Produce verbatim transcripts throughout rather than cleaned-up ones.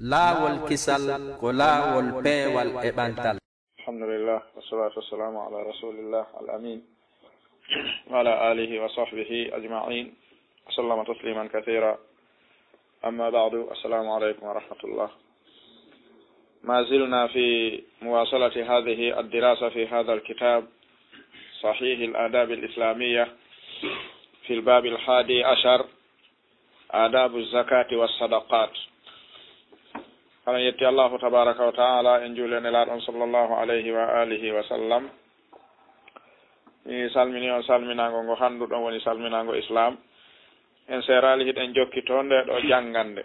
Laawol kisal ko laawol peewal e ɓantal. الحمد لله، والصلاة والسلام على رسول الله الأمين، وعلى آله وصحبه أجمعين، وسلم تسليما كثيرا. أما بعد، السلام عليكم ورحمة الله. ما زلنا في مواصلة هذه الدراسة في هذا الكتاب، صحيح الآداب الإسلامية، في الباب الحادي عشر، آداب الزكاة والصدقات. Hara yetti Allahu tabaraka wa ta'ala, en juuli e Nelaaɗo on sallallahu alayhi wa alihi wa sallam. Mi salmini on salminaango ngo hannduɗon woni salminaango Islam. En seeraali hiɗen jokki to nde ɗo janngande.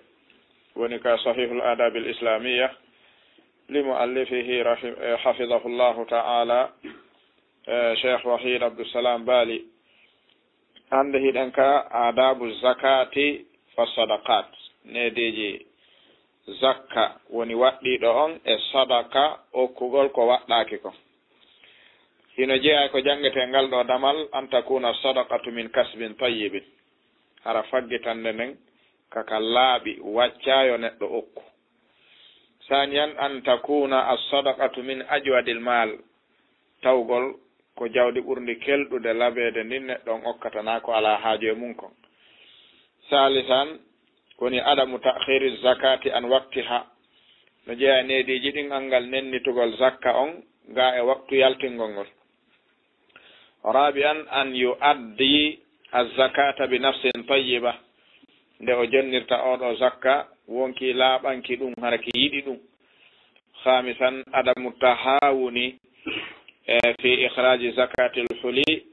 Woni ka Sahihul Adabil Islamiyya. Li mu'allifihi rahi-, eh, hafidahullahu ta'ala, eh, Cheikh Wahid Abdussalam Bali. Hannde hiɗen ka adabu zakati wa sadaqat. Neediiji zakka woni waɗɗiiɗo on e sadaka okkugol ko waɗɗaaki kon. Hino jeyaa ko janngetee ngal ɗo damal, an takuna sadaqatu min kasbin tayyibin. Hara faggitande nden ka ka laaɓi, waccaayo neɗɗo okku. Saaniyan, an takuna as-sadaqatu min ajwadil mal. Tawgol ko jawdi ɓurndi kelɗude labeede ndin neɗɗo on okkata naa ko alaa haaju e mun kon. Saalisan, woni adamu ta'khiri zakati an waqtiha. No jeyaa e neediiji ɗin anngal nennitugol zakka on gaa e waqtu yaltingol ngol. Rabi'an, an yu'addi az-zakata bi nafsin tayyiba. Nde o jonnirta oo ɗoo zakka, wonkii laaɓanki ɗum, hara ki yiɗi ɗum. Khamisan, adamu tahawuni, eh, fi ikhraji zakatil huli,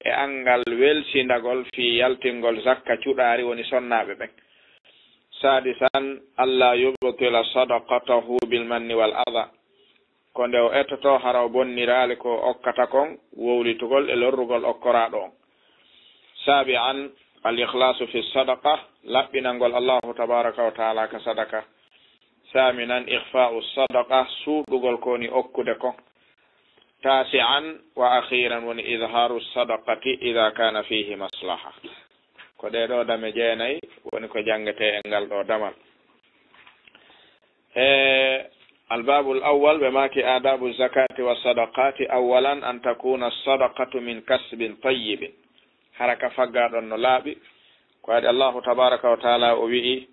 e anngal welsindagol fi yaltingol zakka cuɗaari woni sonnaaɓe ɓen. Sadisan, alla yubtila sadaqatahu bil manni wal adha. Ko nde o ettoto hara o bonniraali ko okkata kon, wowlitugol e lorrugol okkoraaɗo on. Sabi'an, al ikhlasu fi sadaqa, laɓɓinangol Allahu tabaraka wa ta'ala ka sadaka. Saminan, ikhfa'u sadaqa, suuɗugol ko woni okkude kon. Tasi'an wa akhiran woni izharu sadaqati idha kana fihi maslaha. Ko ɗee ɗoo dame jeenay woni ko janngetee e ngal ɗoo damal. E albabul awwal ɓe maaki adabu zakati wa sadaqati, awwalan an takuna sadaqatu min kasbin tayyibin. Hara ka faggaa ɗon no laaɓi. Ko waɗi Allahu tabaraka wa ta'ala o wi'i,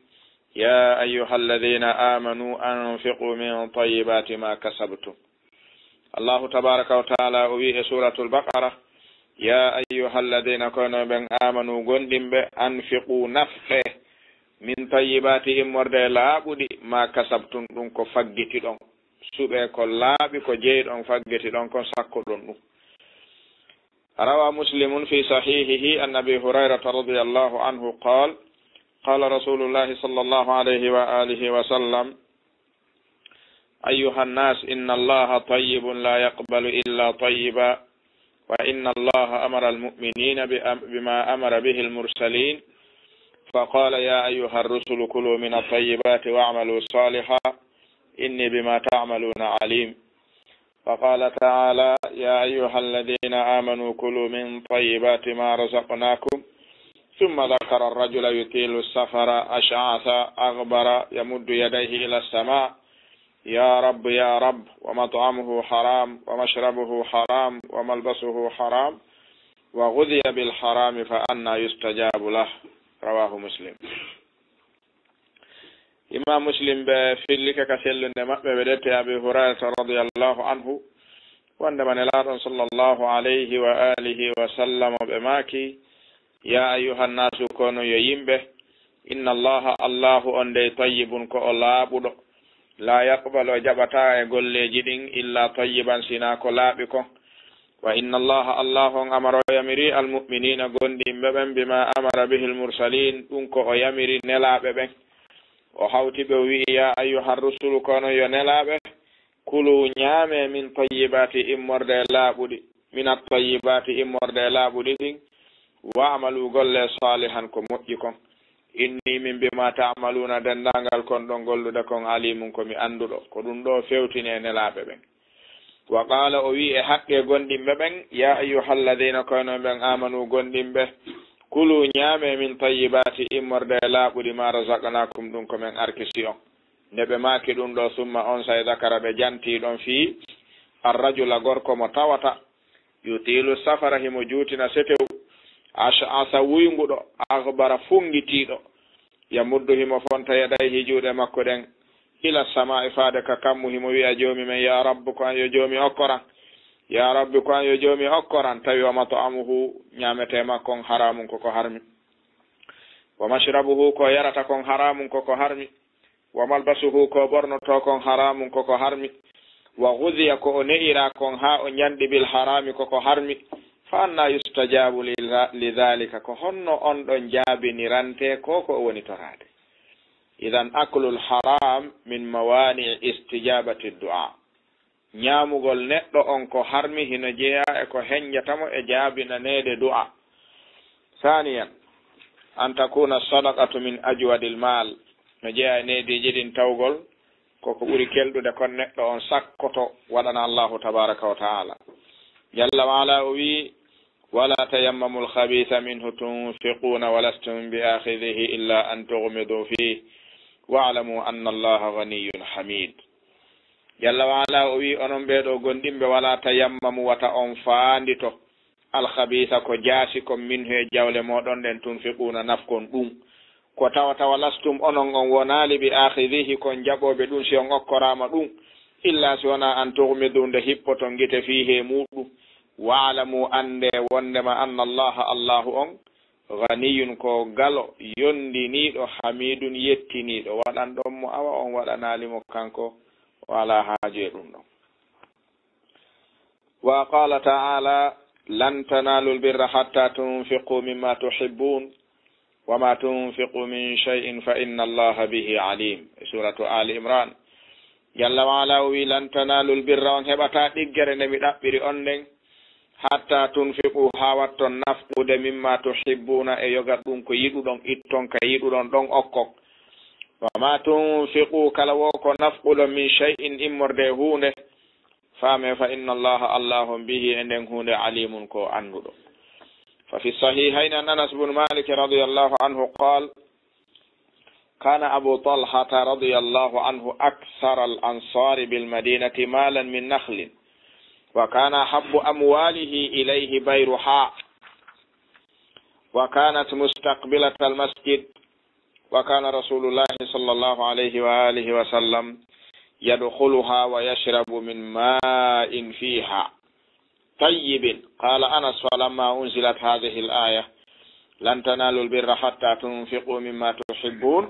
ya ayyuhalladhina amanu anfiqu min tayyibati ma kasabtum. Allahu tabaraka wa ta'ala o wi'i e suratul Baqara, ya ayyuhalladhina, kono ɓen amanu, gonɗinɓe, anfiqu, nafqe, min tayyibati, immorde e laaɓuɗi, ma kasabtum, ɗum ko faggitiɗon. Suɓe ko laaɓi ko jeyɗon faggitiɗon kon, sakkoɗon ɗum. روى مسلم في صحيحه عن أبي هريرة رضي الله عنه قال، قال رسول الله صلى الله عليه وآله وسلم، أيها الناس، إن الله طيب لا يقبل إلا طيبا، وإن الله أمر المؤمنين بأم-، بما أمر به المرسلين، فقال، يا أيها الرسل كلوا من الطيبات واعملوا صالحا، إني بما تعملون عليم. وقال تعالى، يا أيها الذين آمنوا كلوا من طيبات ما رزقناكم، ثم ذكر الرجل يطيل السفر أشعث أغبر يمد يديه إلى السماء، يا رب، يا رب، ومطعمه حرام، ومشربه حرام، وملبسه حرام، وغذي بالحرام، فأنى يستجاب له. رواه مسلم. Imam Muslim ɓe fillike ka sellunde maɓɓe, ɓe ƴetti Abi Hurairata radiyallahu anhu, wonde ma Nelaaɗo on sallallahu alayhi wa alihi wa sallam ɓe maaki, ya ayyuhan nasu, kono yo yimɓe, inna Allaha, Allahu on dey, tayyibun, ko o laaɓuɗo, la yaqbalu, o jaɓataa e golleeji ɗin, illa tayyiban, sinaa ko laaɓi kon. Wa inna Allaha, Allahu on amara, o yamiri almu'minina, gonɗinɓe ɓen, bima amara bihi almursalin, ɗum ko o yamiri nelaaɓe ɓen. O hawti ɓe, o wi'i, ya ayyuha rusulu, kono yo nelaaɓe, kulu, ñaame, min tayyibati, immorde e laaɓuɗi, min at-tayyibati, immorde e laaɓuɗi ɗin, wa'malu, golle, salihan, ko moƴƴi kon. Inni, min, bima ta'maluna, denndaangal kon ɗon gollude kon, alimun, ko mi annduɗo. Ko ɗum ɗo fewtini e nelaaɓe ɓen. Wa qaala, o wi'i e haqqe gonɗinɓe ɓen, ya ayyuhalladhina, kono ɓen, amanu, gonɗinɓe, kulu, ñaame, min tayyibati, immorde e laaɓuɗi, ma razaqnakum, ɗum ko men arkisi on. Nde ɓe maaki ɗum ɗo, summa onsay dakara, ɓe jantii ɗon fii arrajula, gorko mo tawata yutiilu safara, himo juutina setew, ash'asa, wuynguɗo, aghbara, funngitiiɗo, yamuddu, himo fonta, yadayhi, juuɗe makko ɗen, ila samaa'i, faade ka kammu, himo wi'a, Joomi men, yaa Rabbu, ko an yo Joomi okkoran, yaa Rabbi, ko an yo Joomi okkoran, tawi wa mat'amuhu, ñaametee makko on, haraamun, ko ko harmi, wa mashrabuhu, ko yarata kon, haraamun, ko ko harmi, wa malbasuhu, ko ɓornotoo kon, haraamun, ko ko harmi, wa ghuziya, ko o ne'iraa kon haa o ñanɗi, bil haraami, ko ko harmi, fa anna yustajaabu li, li dhalika, ko honno on ɗon jaabinirantee ko ko o woni toraade? Idan aklul haram min mawani'i istijabati du'a. Ñaamugol neɗɗo on ko harmi hino jeyaa e ko heñjata mo e jaabinaneede du'a. Saaniyan, an takuna sadaqatu min ajwadil maal. No jeyaa e neediiji ɗin tawgol ko ko ɓuri kelɗude kon neɗɗo on sakkoto waɗana Allahu tabaraka wa ta'ala. Jalla wa ala o wi'i, wala tayammamul khabitha minhu tunfiquna walastum bi akhidhihi illa an tughmidu fih wa'lamu anna Allaha ghaniyyun hamid. Jalla wa ala o wi'i, onon ɓee ɗoo gomɗinɓe, wala tayammamu, wata on faandito, al khabitha, ko jaasi kon, minhu, e jawle mooɗon ɗen, tunfiquna, nafkon ɗum, ko tawata walastum, onon on wonaali, bi akhidhihi, kon jaɓooɓe ɗum, si on okkoraama ɗum, illa si wonaa an tughmidu, nde hippoton gite, fiihi, e muuɗum. Wa'lamu, anndee wonndema, anna Allaha, Allahu on, ghaniyun, ko galo, yonndiniiɗo, hamidun, yettiniiɗo, waɗanɗon mo, awa on waɗanaali mo kanko, o alaa haaju e ɗum ɗon. Wa qala ta'ala, lan tanalul birra hatta tunfiqu mimma tuhibbun, wa ma tunfiqu min shay'in fa inna Allaha bihi alim. E suratu Ali Imran. Jalla wa ala o wi, lan tanalul birra, on heɓataa ɗiggere nde mi ɗaɓɓiri on nden, hatta tunfiqu, haa watton nafqude, mimma tuhibbuna, e yoga ɗum ko yiɗuɗon, itton ka yiɗuɗon ɗon okkon. Wa ma tunfiqu, kala wo ko nafquɗon, min shay'in, immorde e huunde, faame, fa inna Allaha, Allahu on, bihi, e nden huunde, alimun, ko annduɗo. Fa fi sahihayni an Anas bun Malik radiyallahu anhu qal, kana Abu Talhata radiyallahu anhu akthara al ansari bil madinati malan min nakhlin, wa kana ahabbu amwalihi ilayhi bayruha, wa kanat mustaqbilata al masjid, وكان رسول الله صلى الله عليه وآله وسلم يدخلها ويشرب من ماء فيها طيب. قال أنس، فلما أنزلت هذه الآية، لن تنالوا البر حتى تنفقوا مما تحبون،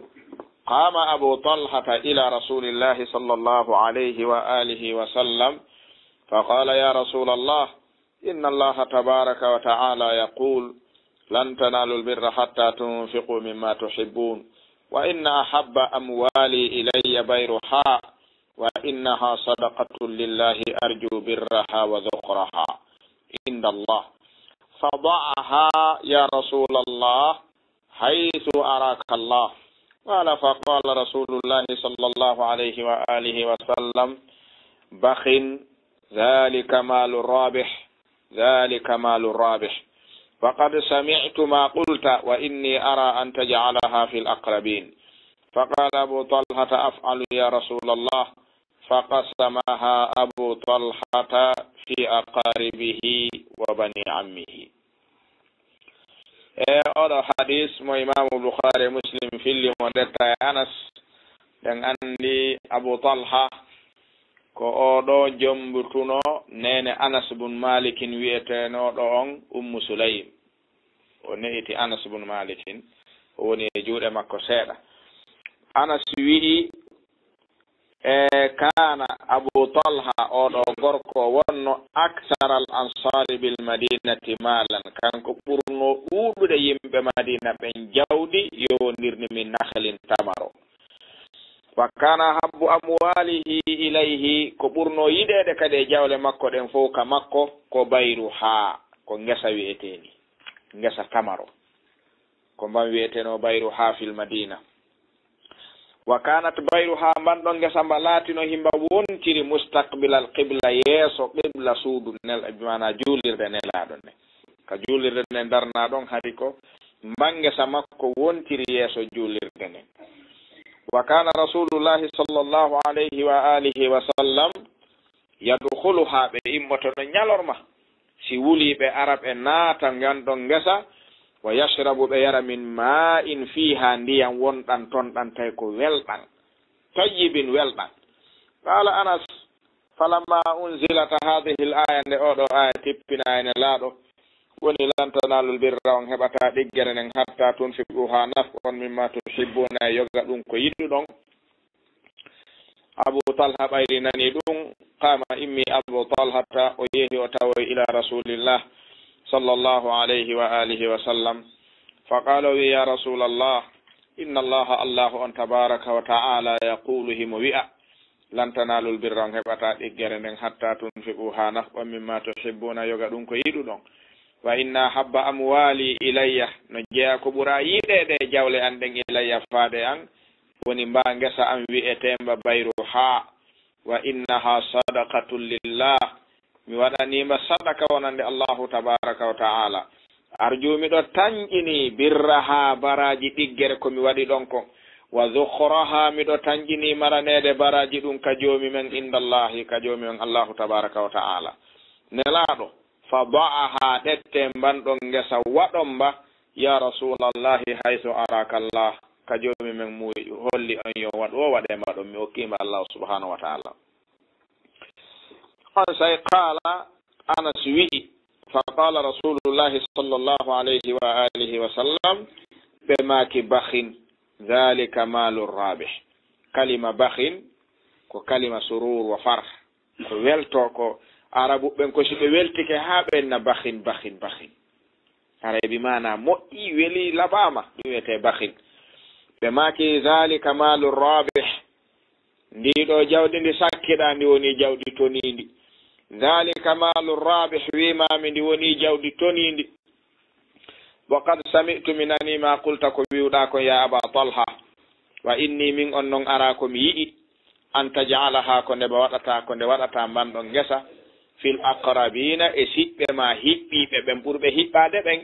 قام أبو طلحة إلى رسول الله صلى الله عليه وآله وسلم فقال، يا رسول الله، إن الله تبارك وتعالى يقول، لن تنالوا البر حتى تنفقوا مما تحبون، وإن أحب أموالي إلي بيرحاء، وإنها صدقة لله أرجو برها وذخرها عند الله، فضعها يا رسول الله حيث أراك الله. قال، فقال رسول الله صلى الله عليه وآله وسلم، بخ، ذلك مال رابح، ذلك مال رابح، وقد سمعت ما قلت، وإني أرى أن تجعلها في الأقربين. فقال أبو طلحة، أفعل يا رسول الله. فقسمها أبو طلحة في أقاربه وبني عمه. E oɗo hadis mo Imaamu Bukhari e Muslim filli mo, ndetta e Anas, ɗen anndi Abu Talha ko oɗo jombutuno neene Anas bun Malikin wi'etenooɗo on Ummu Sulaym. O ne'iti Anas bun Malikin, o woni e juuɗe makko seeɗa. Anas wi'i, E, kana Abu Talha, oɗo gorko wonno, akthara al ansari bil madinati malan, kanko ɓurno ɗuuɗude yimɓe Madina ɓen jawdi, yowondirni min nakhlin, tamaro. Wa kana habbu amwalihi ilayhi, ko ɓurno yiɗeede kadi e jawle makko ɗen fow ka makko, ko bayruha, ko ngesa wi'eteeni, ngesa tamaro. Ko mban wi'eteno bayruha fil Madina. Wa kanat bayruha, mban ɗon ngesa mba laatino himba wontiri mustaqbilal qibla, yeeso qibla suudu nel, bi maana juulirde Nelaaɗo nden. Ka juulirde nden darna ɗon, hari ko mban ngesa makko wontiri yeeso juulirde nden. وكان رسول الله صلى الله عليه وآله وسلم يدخلها, ɓe immotono ñalorma, si wuli ɓe ara ɓe naata ngan ɗon ngesa, ويشرب, ɓe yara, من ماء فيها, ndiyan wonɗan ton ɗan, tawi ko welɗan, طيب, welɗan. قال أنس: فلما أنزلت هذه الآية, nde oo ɗoo aaya tippinaa e Nelaaɗo, woni: لن تنالوا البر, on heɓataa ɗiggere nden, حتى تنفقوا, haa nafqon, مما تحبون, e yoga ɗun ko yiɗuɗon. Abu Talha ɓayri nani ɗun, قام, immi Abu Talhata, o yehi o tawoyi إلى رسول الله صلى الله عليه وآله وسلم، فقال, o wi'i: يا رسول الله، إن الله, Allaahu on tabaaraka wa ta'aalaa, يقول, himo wi'a, لن تنالوا البر, on heɓataa ɗiggere nden, حتى تنفقوا, haa nafqon, مما تحبون, yoga ɗun ko yiɗuɗon. وإن أحب أموالي إلي, no jeyaa ko ɓuraa yiɗeede e jawle an ɗen, إلي, faade an, woni mbaa ngesa an wi'eteemba Bayruhaa, وإنها صدقة لله, mi waɗaniimba sadaka wonande Allaahu tabaaraka wa ta'aalaa. أرجو, miɗo tanƴinii, برها, baraaji ɗiggere ko mi waɗi ɗon kon, وذخرها, miɗo tanƴinii maraneede baraaji ɗun ka Joomi men, عند الله, ka Joomi men Allaahu tabaaraka wa ta'aalaa. Nelaaɗo, فضعها, ɗettee mban ɗon ngesa, waɗon mba, يا رسول الله، حيث أراك الله, ka Joomi men muuyi, holli on yo waɗu, o waɗee mba ɗon, mi okkii mba Allaahu subhaanahu wa ta'aalaa. Onsay, قال, Anas wi'i, فقال رسول الله صلى الله عليه وآله وسلم, ɓe maaki: بخ، ذلك مال رابح. Kalima بخ ko kalima سرور وفرح, ko welto, ko Arabu ɓen ko si ɓe weltike haa ɓe inna: بخ، بخ، بخ. Haray bi maanaa moƴƴi, weli, laɓaama, ɗun wi'etee بخ. Ɓe maaki: ذلك مال رابح. Ndii ɗoo jawdi ndi sakkiɗaa, ndi wonii jawdi toniindi. ذلك مال رابح, wi'umaami, ndi wonii jawdi toniindi. وقد سمعت, mi nanii, ما قلت, ko wi'uɗaa kon, يا أبا طلحة. وإني, min on non, أرى, ko mi yiɗi, أن تجعلها, ko nde ba waɗataa, ko nde waɗataa mban ɗon ngesa, في الأقربين, e siɓɓe maa hiɓɓiiɓe ɓen, ɓurɓe hiɓɓaade ɓen,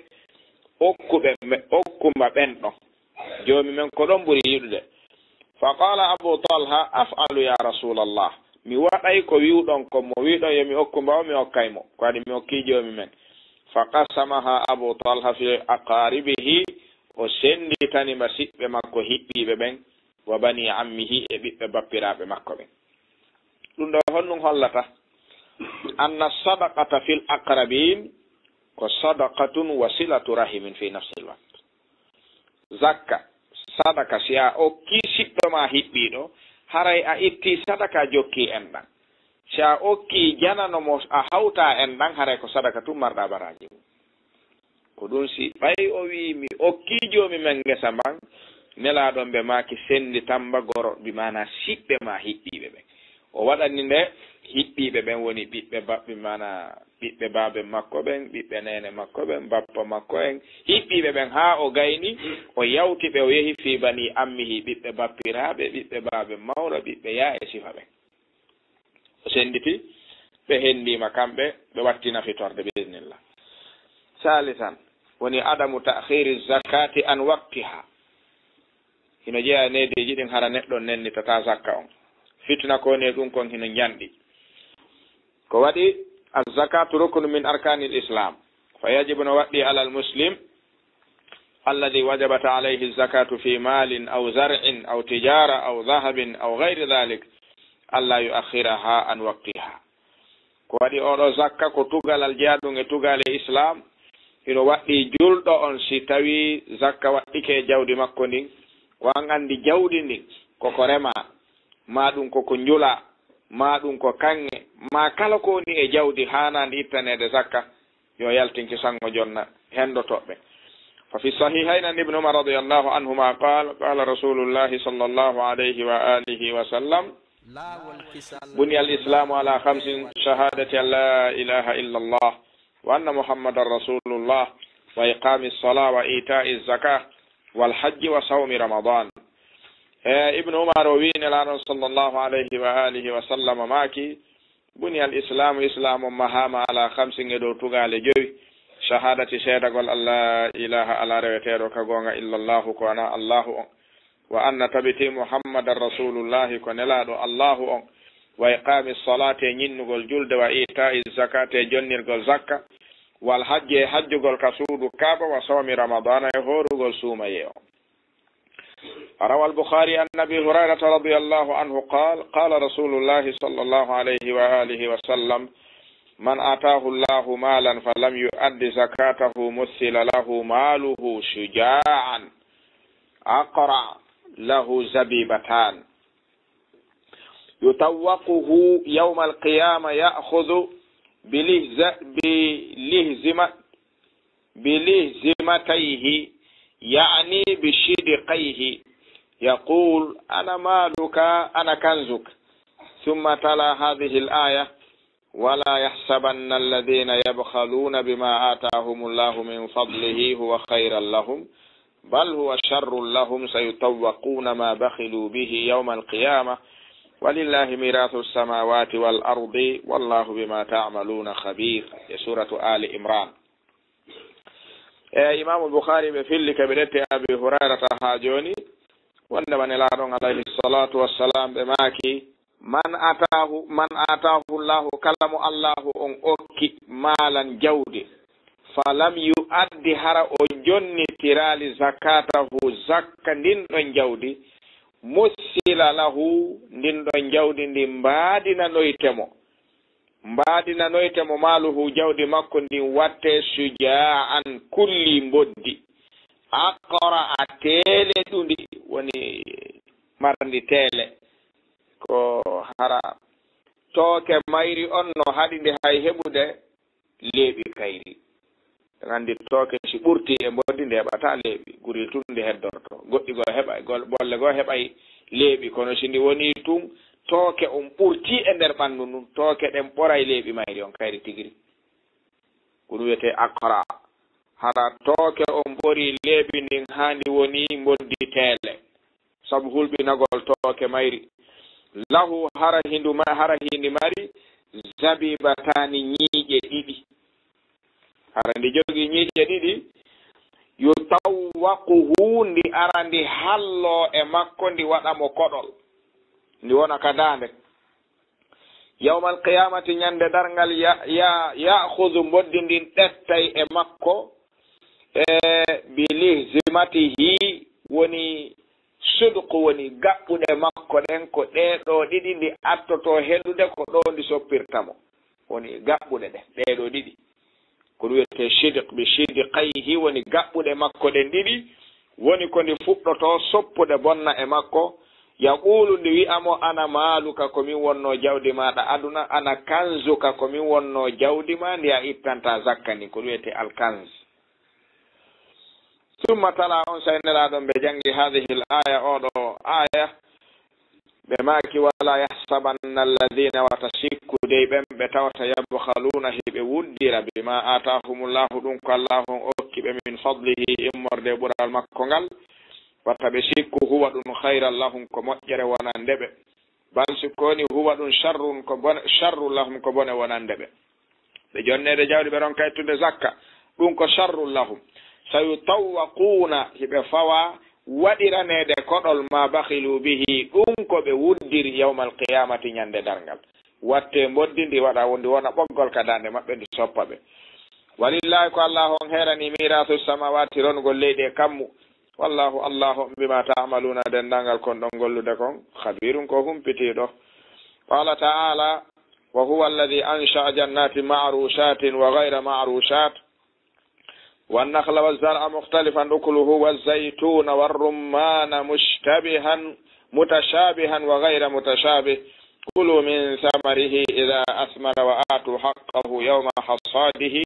okku ɓe, okku mba ɓen ɗon. Joomi men ko ɗon ɓuri yiɗude. فقال أبو طلحة: أفعل يا رسول الله. Mi waɗay ko wi'uɗon kon, mo wi'uɗon yo mi okku mba on, mi okkay mo. Ko waɗi mi okkii Joomi men. فقسمها أبو طلحة في أقاربه, o senditani mba siɓɓe makko hiɓɓiiɓe ɓen, وبني عمه, e ɓiɓɓe bappiraaɓe makko ɓen. Ɗun ɗoo honɗun hollata? أن الصدقة في الأقربين ko صدقة وصلة رحم في نفس الوقت. Zakka, sadaka, si a okkii siɗɗo maa hiɓɓiiɗo, haray a ittii sadaka, a jokkii enɗan. Si a okkii janano mo a hawtaa enɗan, haray ko sadaka tun marɗaa baraaji mun. Ko ɗun si ɓay o wi'i, mi okkii Joomi men ngesa mban, Nelaaɗo on, ɓe maaki, senditan mba goro, bi maanaa siɓɓe maa hiɓɓiiɓe ɓen. O waɗani nde hiɓɓiiɓe ɓen, woni ɓiɓɓe ba-, bi maanaa ɓiɓɓe baaben makko ɓen, ɓiɓɓe neene makko ɓen, bappa makko en, hiɓɓiiɓe ɓen, haa o gayni, o yawti ɓe, o yehi fii banii ammihi, ɓiɓɓe bappiraaɓe, ɓiɓɓe baaben mawɗo, ɓiɓɓe yaa e sifa ɓen. O senditi, ɓe hendiima kamɓe, ɓe watti nafitorde, biiznillah. Saalisan, woni عدم تأخير الزكاة عن وقتها. Hino jeyaa e needeeji ɗin, hara neɗɗo nennitataa zakka on. Fitina ko woni e ɗun kon hino njanɗi. Ko waɗi, الزكاة ركن من أركان الإسلام، فيجب, no waɗɗii, على المسلم الذي وجبت عليه الزكاة في مال أو زرع أو تجارة أو ذهب أو غير ذلك ألا يؤخرها عن وقتها. Ko waɗi oo ɗoo zakka ko tugalal jeyaaɗun e tugaale Islaam, hino waɗɗii julɗo on, si tawii zakka waɗɗike e jawdi makko ndin, ko an anndi jawdi ndin ko ko remaa, maa ɗun ko ko njulaa, maa ɗun ko kaŋŋe, maa kala ko woni e jawdi haanaandi ittaneede zakka, yo yaltin ki sango jonna henndo toɓɓe. ففي الصحيحين عن ابن عمر رضي الله عنهما قال: قال رسول الله صلى الله عليه وآله وسلم: بني الإسلام على خمس: شهادة أن لا إله إلا الله، وأن محمدا رسول الله، وإقام الصلاة، وإيتاء الزكاة، والحج، وصوم رمضان. E, Ibnu Umar o wi'i Nelaaɗo on sallallahu alayhi wa alihi wa sallam maaki: بني الإسلام, Islaam on mahaama, على خمس, e dow tugaale jowi: شهادة, seedagol, أن لا إله, alaa reweteeɗo ka goonga, إلا الله, ko wanaa Allaahu on, وأن تبتي محمدا رسول الله ko nelaaɗo Allaahu on, وإقام الصلاة e ñinnugol julde, وإيتاء الزكاة e jonnirgol zakka, والحج e hajjugol ka suudu Kaaba, وصوم رمضان e hoorugol suumayee on. روى البخاري عن أبي هريرة رضي الله عنه قال: قال رسول الله صلى الله عليه وآله وسلم: من آتاه الله مالا فلم يؤد زكاته مثل له ماله شجاعا أقرع له زبيبتان يطوقه يوم القيامة يأخذ بلهز-، بلهزمة بلهزمتيه، يعني بشدقيه، يقول: أنا مالك، أنا كنزك. ثم تلا هذه الآية: ولا يحسبن الذين يبخلون بما آتاهم الله من فضله هو خيرا لهم، بل هو شر لهم، سيطوقون ما بخلوا به يوم القيامة، ولله ميراث السماوات والأرض، والله بما تعملون خبير. Suratu Ali Imran. E Imaamu Bukhari ɓe filli ka ɓe ɗetti Abi Hurayrata haa jooni, wonde ma Nelaaɗo on alayhi salatu wassalam ɓe maaki, man atahu, man atahu Allahu, kala mo Allahu on okki maalan jawdi, falam yu'addi, hara o jonnitiraali zakatahu, zakka ndin ɗon jawdi, mussila lahu, ndin ɗon jawdi ndi mbaadinanoyte mo. Mbaadinanoyte mo maaluhu, jawdi makko ndin watte suja'an, kulli mboddi. Aqra'a, teeleɗundi, woni marndi teele. Ko hara tooke mayri on no haɗi nde hay heɓude leeɓi kayri. Eɗen anndi tooke si ɓurti e mboddi nde heɓata leeɓi, guri tun nde heddorto. Goɗɗi goo heɓay, gol-, bolle goo heɓay leeɓi, kono si ndi woni tun, tooke on ɓurti e nder ɓanndu ndun, tooke ɗen ɓoray leeɓi mayri on kayri tigiri. Ko ɗum wiyetee aqra. Hara tooke on ɓori leeɓi ndin haa ndi woni mboddi teele. Sabu hulɓinagol tooke mayri. Lahu, hara hindu ma-, hara hindi mari, zabibataani, ñiiƴe ɗiɗi. Hara ndi jogii ñiiƴe ɗiɗi, yutawwaquhu, ndi ara ndi halloo e makko, ndi waɗa mo koɗol, ndi wona ka daande. Yawmal qiyamati, ñande darngal, ya-, ya-, ya'khudhu, mboddi ndin ɗettay e makko, e bi lihzimatihi, woni sudqu, woni gaɓɓuɗe makko ɗen, ko ɗee ɗoo ɗiɗi ndi attoto heɗude, ko ɗoo ndi soppirta mo. Woni gaɓɓuɗe ɗen, ɗee ɗoo ɗiɗi. Ko ɗum wiyetee shidq, bi shidqayhi, woni gaɓɓuɗe makko ɗen ɗiɗi, woni ko ndi fuɗɗotoo soppude bonna e makko. Yaqulu, ndi wi'a mo, ana maaluka, ko min wonnoo jawdi maaɗa aduna, ana kanzuka, ko min wonnoo jawdi maa ndi a ittanta zakka ndin, ko ɗum wiyetee alkanz. Summa tala, on sey Nelaaɗo on ɓe janngi hadihil aya, oo ɗoo aya, ɓe maaki, wala yahsabanna alladhina, wata sikku dey ɓen ɓe tawata, yabkhaluna, hiɓe wuddira, bima atahumullahu, ɗum ko Allahu on okki ɓe, min fadlihi, immorde e ɓural makko ngal, wata ɓe sikku, huwa ɗum, khayran lahum, ko moƴƴere wonande ɓe, bal, sikku woni, huwa ɗum, sharrun, ko bone, sharrun lahum, ko bone wonande ɓe. Ɓe jonneede jawdi, ɓe ronka ittude zakka, ɗum ko sharrun lahum. Sayutawwaquuna, hiɓe fawa waɗiraneede koɗol ma bakhilu bihi, ɗum ko ɓe wuddiri yawmal qiyamati, ñande darngal. Watte mboddi ndi waɗa, ndi wona ɓoggol ka daande maɓɓe, ndi soppa ɓe. Walillahi, ko Allahu on heerani, mirasu samawati, ronugol leyɗe e kammu. Wallahu, Allahu on, bima ta'maluna, denndaangal kon ɗon gollude kon, khabirun, ko humpitiiɗo. Qala ta'ala, وهو الذي أنشأ جنات معروشات وغير معروشات والنخل والزرع مختلفا أكله والزيتون والرمان مشتبها، متشابها وغير متشابه، كلوا من ثمره إذا أثمر وآتوا حقه يوم حصاده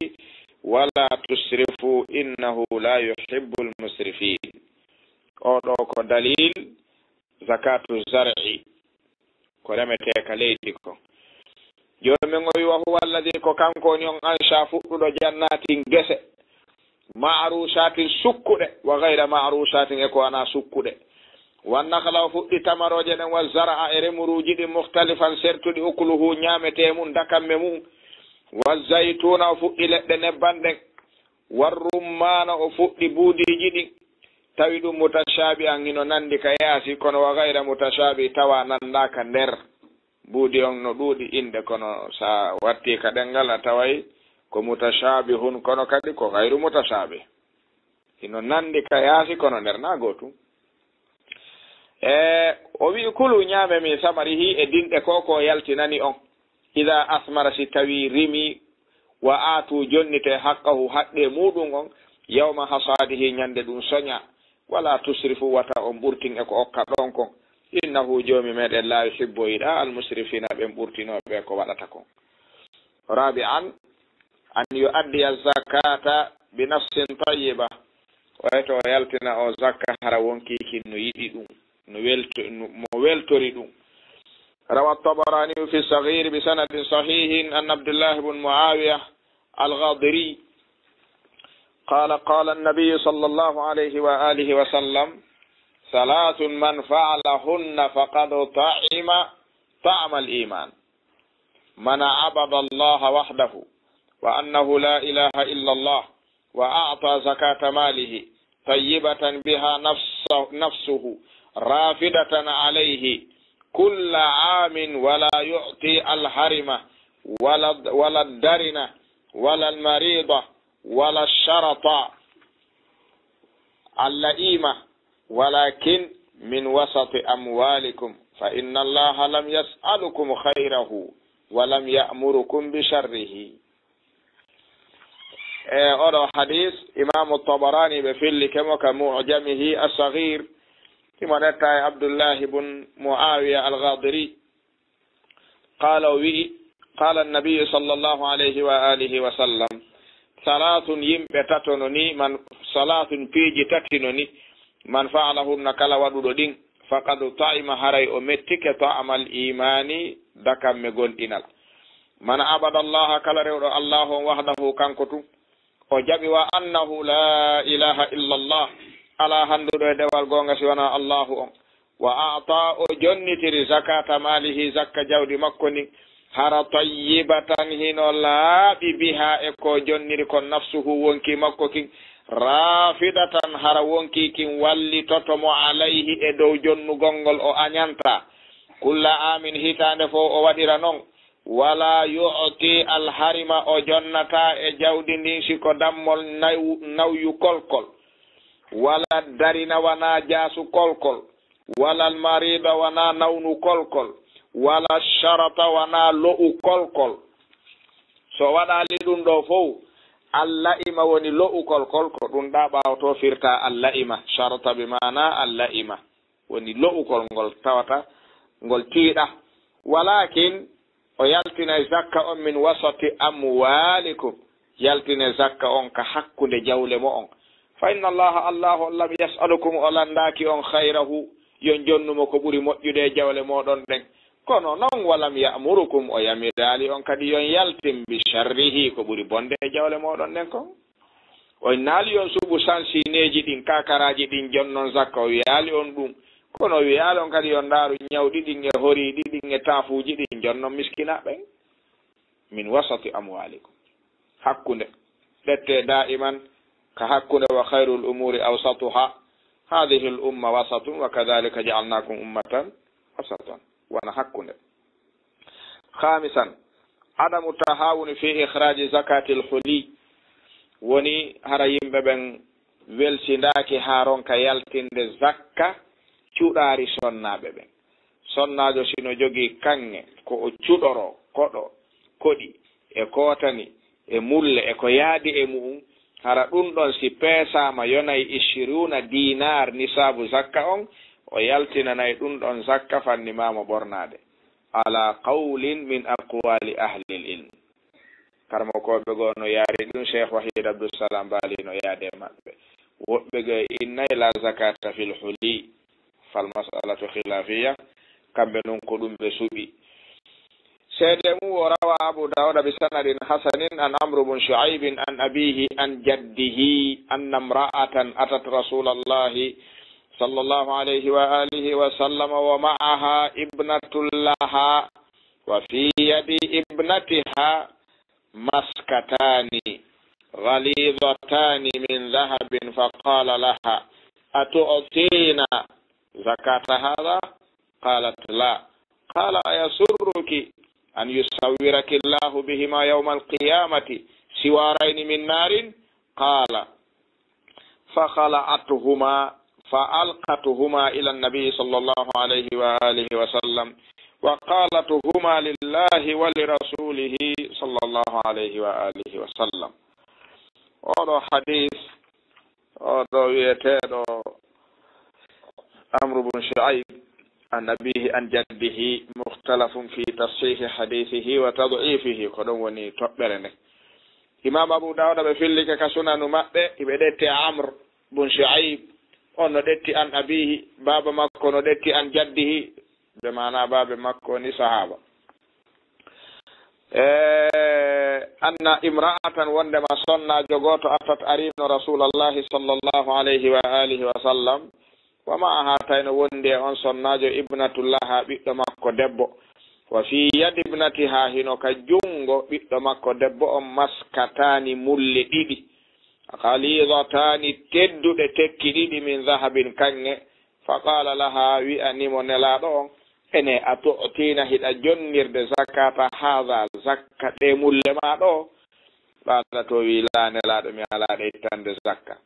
ولا تسرفوا إنه لا يحب المسرفين. Oo ɗoo ko dalil zakatu zar'i, ko remetee ka leydi kon. Jooni men o wi, wa huwa alladhi, ko kanko woni on, ansha, fuɗɗuɗo, jannatin, gese, ma'rushatin, sukkuɗe, wa ghayra ma'rushatin, e ko wanaa sukkuɗe. Wan nakhla, o fuɗɗi tamarooje ɗen, wa zar'a, e remuruuji ɗin, mukhtalifan, sertuɗi, ukluhu, ñaametee mun, dakamme mun. Wa zaytuna, o fuɗɗi leɗɗe nebban ɗen. War rummaana, o fuɗɗi buudiiji ɗin. Tawi ɗum mutashaabi an hino nandi ka yaasi, kono wa gayra mutashaabi, tawa nandaaka nder. Buudi on no ɗuuɗi inɗe, kono sa watti ka ɗenngal, a taway ko mutashaabihun, kono kadi ko gayru mutashaabih. Hino nandi ka yaasi, kono nder na gootum. E, o wi'i, "Kulu, ñaame, min samarihi, e dinɗe ko ko yaltinani on. Idaa asmara, si tawi rimi, wa aatu, jonnite, haqqahu, haqqe muuɗum on, yawma hasaadihi, ñande ɗum soña. Wala tusrifu, wata on ɓurtin e ko okka ɗon kon. Innahu, Joomi meɗen, laa yuhibbu, o yiɗaa, al musrifiina, ɓen ɓurtinooɓe ko waɗata kon." Rabi'an, an yu'addiya zakata bi nafsin tayyiba. O eto o yaltina o zakka hara wonkii kin no yiɗi ɗum, no welto-, no, mo weltori ɗum. روى الطبراني في الصغير بسند صحيح عن عبد الله بن معاوية الغاضري قال: قال النبي صلى الله عليه وآله وسلم: ثلاث من فعلهن فقد طعم طعم الإيمان. من عبد الله وحده وأنه لا إله إلا الله وأعطى زكاة ماله طيبة بها نفس-، نفسه رافدة عليه كل عام ولا يعطي الهرم ولا، ولا الدرن ولا المريض ولا الشرط اللئيم، ولكن من وسط أموالكم، فإن الله لم يسألكم خيره ولم يأمركم بشره. E oɗo hadis, Imaamu Tabarani ɓe fillike mo ka Mu'jamihi As-Saghir, himo netta e Abdullahi bun Muawiya Al-Ghadiri. Qaala, o wi'i, qaala Nabiyyu sallallahu alayhi wa alihi wa sallam, salaasun, yimɓe tato no ni, man, salaasun, piiji tati no ni, man fa'alahunna, kala waɗuɗo ɗin, faqad ta'ima, haray o mettike, ta'amal iimaani, dakamme gomɗinal. Man abada Allaha, kala rewɗo Allahu on, wahdahu, kanko tun, o jaɓi, wa annahu la ilaha illa Allah, alaa hannduɗo e dewal goonga si wanaa Allahu on. Wa a'ta, o jonnitiri, zakata malihi, zakka jawdi makko ndin, hara tayyibatan, hino laaɓi, biha, e ko jonniri kon, nafsuhu, wonkii makko kin, rafidatan, hara wonkii kin wallitoto mo, alayhi, e dow jonnugol ngol o añanta. Kulla amin, hitaande fow o waɗira non. Wala yu'ti alharima, o jonnataa e jawdi ndin si ko dammol naw-, nawyu kolkol, wala darina, wanaa jaasu kolkol, wala almarida, wanaa nawnu kolkol, wala sharata, wanaa lo'u kolkol. So waɗaali ɗum ɗoo fow, alla'ima woni lo'u kolkol, ko ɗum ɗaa ɓaawo to firta alla'ima. Sharata bi maana alla'ima. Woni lo'ukol ngol tawata ngol tiiɗa. Walakin, o yaltinay zakka on min wasati amwalikum, yaltine zakka on ka hakkunde jawle mo'on. Fa inna Allaha, Allahu on, lam yas'alukum, o landaaki on, khayrahu, yon jonnu mo ko ɓuri moƴƴude e jawle moɗon ɗen. Kono non, walam ya'murukum, o yamiraali on kadi yon yaltin bi sharrihi, ko ɓuri bonde e jawle moɗon ɗen kon. O innaali yon suɓu sansineeji ɗin, kakaraaji ɗin, jonnon zakka, o wiyaali on ɗum. Kono o wiyaali on kadi yon ndaaru ñawɗi ɗin e horiiɗi ɗin e taafuuji ɗin, jonnon miskinaaɓe ɓen. Min wasati amwalikum. Hakkunde. Ƴettee daa'iman ka hakkunde, wa khayrul umuri awsatuha. Hadhihi al umma wasatun wa kadhalika ja'alnakum ummatan wasatan. Wona hakkunde. Khamisan, adamu tahawuni fi ikhraji zakatil huli. Woni hara yimɓe ɓen welsindaaki haa ronka yaltinde zakka cuɗaari sonnaaɓe ɓen. Sonnaajo si no jogii kaŋŋe, ko o cuɗoroo, koɗo, koɗi, e kootani, e mulle, e ko yaadi e mu'un, hara ɗum ɗon si peesaama yonay ishiruuna dinar nisaabu zakka on, o yaltinanay ɗum ɗon zakka fanni maa mo ɓornaade. Ala qawlin min aqwali ahlil ilm. Karamokooɓe goo no yaari ɗum, Cheikh Wahid Abdussalam Bali no yaade maɓɓe. Woɓɓe goo innay la zakata fil huli, fal mas'alatu khilafiya, kamɓe non ko ɗum ɓe suɓi. Seede mum o rawa Abu Dawuda bi sanadin hasanin an Amr bun Shu'aib an abihi an jaddihi anna imra'atan atat Rasulallahi sallallahu alayhi wa alihi wa sallam wa ma'aha ibnatun laha wa fi yadi ibnatiha maskatani ghalidatani min dhahabin faqala laha أتعطين زكاة هذا؟ قالت: لا. قال: أيسرك أن يصورك الله بهما يوم القيامة سوارين من نار؟ قال: فخلعتهما فألقتهما إلى النبي صلى الله عليه وآله وسلم، وقالت: هما لله ولرسوله صلى الله عليه وآله وسلم. Oɗo hadis, oɗo wiyeteeɗo Amru bun Shu'aib, an abihi an jaddihi, mukhtalafun fi tashihi hadithihi wa tad'ifihi, ko ɗum woni toɓɓere nde. Imam Abu Dawuda ɓe fillike ka sunanu maɓɓe, iɓe ɗetti Amr bun Shu'aib, on no ɗetti an abihi, baaba makko no ɗetti an jaddihi, ɓe maana baaba makko ni sahaba. E, anna imra'atan, wondema sonnaajo gooto, atat, arino Rasulallahi sallallahu alayhi wa alihi wa sallam, wa ma'aha, tayno wondi e on sonnaajo, ibnatun laha, ɓiɗɗo makko debbo, wa fi yadi ibnatiha, hino ka jungo ɓiɗɗo makko debbo on, maskatani, mulle ɗiɗi, ghalidhatani, tedduɗe, tekki ɗiɗi, min dhahabin, kaŋŋe. Fa qala laha, wi'ani mo Nelaaɗo on, ene, atu'tina, hiɗa jonnirde, zakata hadha, zakka ɗe mulle ma ɗo? Qala, to wi, la, Nelaaɗo, mi alaa ɗe ittande zakka.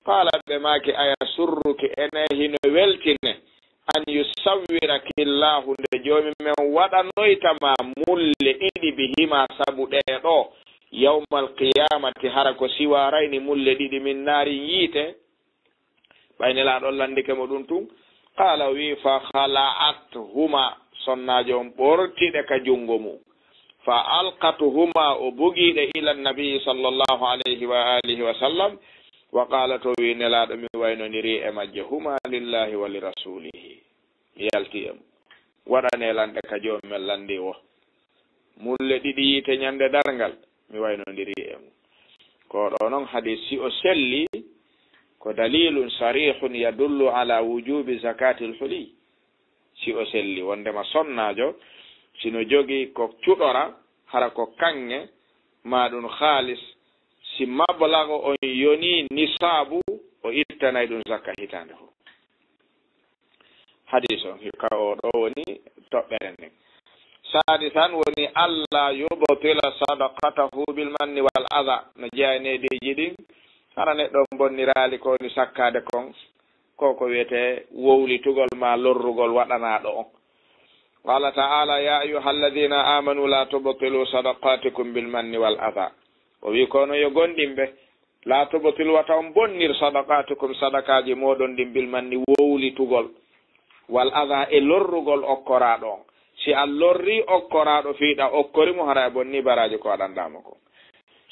Qala, ɓe maaki, ayasurruki, ene hino weltine, an yusawwiraki Allahu, nde Joomi men waɗanoyta ma mulle ɗiɗi, bihima, sabu ɗe ɗo, yawmal qiyamati, hara ko siwarayni, mulle ɗiɗi, min naarin, yiite? Ɓay Nelaaɗo on landike mo ɗum tun, qala, o wi'i, fa khala'athuma, sonnaajo on ɓorti ɗe ka jungo mum. Fa alqathuma, o bugi ɗe ila nabi sallallahu alayhi wa alihi wa sallam, wa qalat, o wi'i, Nelaaɗo, mi waynondiri e majje, huma lillahi wa li rasulihi. Mi yalti e mum. Waɗane lanɗe ka Joomi men landi o. Mulle ɗiɗi yiite ñande darngal, mi waynondiri e mum. Ko ɗo non hadis, si o selli, ko dalilun sarihun yadullu ala wujubi zakatil huli. Si o selli, wondema sonnaajo, si no jogi ko cuɗora, hara ko kaŋŋe, ma ɗum haalis, si mablago on yoni nisaabu, o ittanay ɗum zakka hitaande fof. Hadis on, hikka o ɗo woni toɓɓere nden. Sadisan woni, alla yubtila sadaqatahu bil manni wal adha. No jeyaa e needeeji ɗin, hara neɗɗo on bonniraali ko woni sakkaade kon, ko ko wiyetee wowlitugol ma lorrugol waɗanaaɗo on. Qala ta'ala, ya ayyuhalladhina amanu la tubtilu sadaqatikum bil manni wal adha. O wi, kono yo gomɗimɓe, la tubtilu, wata on bonnir, sadaqatikum, sadakaaji mooɗon ɗin, bil manni, wowlitugol, wal adha, e lorrugol okkoraaɗo on. Si a lorri okkoraaɗo fii ɗa okkori mo, hara a bonni baraaji ko waɗanɗaa mo kon.